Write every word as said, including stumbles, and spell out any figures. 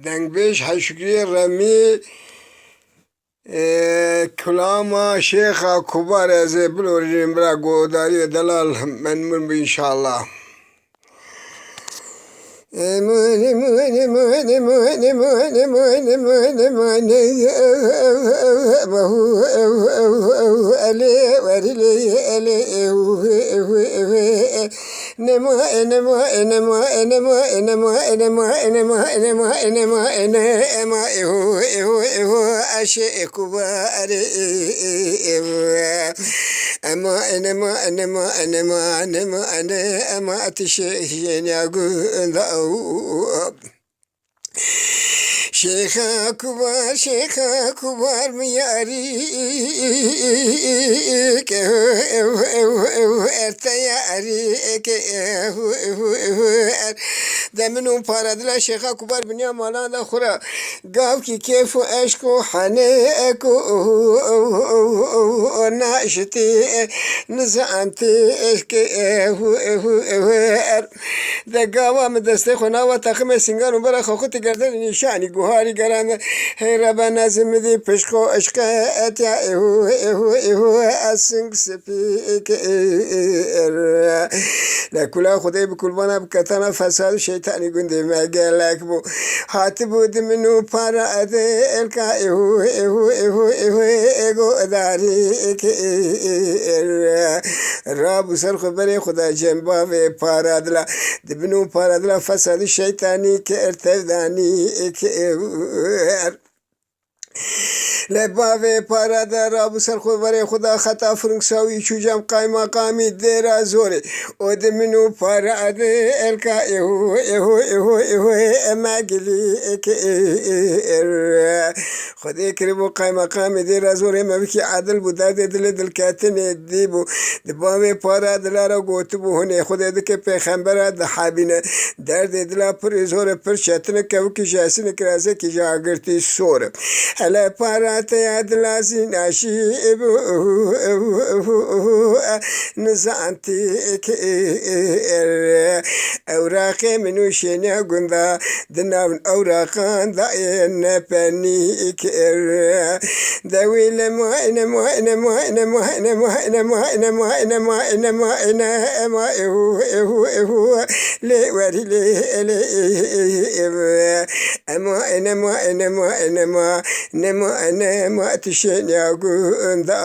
Dengbêj Hecî Şukriyê Remî, e, kulama Şêxa Kubar ez ê bilorînim bira guhdarî ve delal memnun bû înşallah. Şêxa Kubar, Şêxa Kubar, miyarî ke ev, ev, ev, ev, erte yarî ke ev, ev, ev, ev, er. De min û para dila Şêxa Kubar biniya malan de xwe re. Gavkî kêf û eşq û henek û naşitî nizantî eşkê ev, ev, ev, er. De gava min destê xwe nava teqimê singan û bera xwe xwe ti gerdenê nîşanî guharî gerande. Hey Rebe nezim dî pişko eşqe etya ehu, ehu, ehu, esing sipî ke er. Le kula Xwedê bi kurbana bi ketana fesad û şeytanî gundê me gelek bû. Hatibû di min û para edê elka ehu, ehu, ehu, ehu, ego edarî ke er. Rabû ser xwe berê xwe da cem bavê para dila. Di bin û para dila fesadî şeytanî kir tevdanî kir. Le bavê para de rabû ser xwe berê xwe da xeta firnksawî çû cem qaymaqamî dêra zorê. O di min û para de elka ehu, ehu, ehu, ehu, ema gilî kir. Xwedê kiribû qaymaqamê dêra zorê me bikî edil bû, derdê dilê dilketinê dî bû. Di bavê para dila re gotibû, hunê Xwedê dike pêxembera dihebîne. Derdê dila pirê zor e, pir çetin e, kevikî ji esinê kirazekî ji agirtî sor e. Hele para te ya dila zî naşî bû, nizantî kir. Ewraqê min û şêniya gunda Di nav ewraqan da ên nepenî kir. De wî le ma ene, ma ene, ma ene, ma ene, ma ene, ma ene, ma ene, ma ene, ma ene, ema ehu, ehu, ehu, lê werî lê, lê, ema ene, ma ene, ma ene, ma ne, ma ene, ma tişên ya gunda.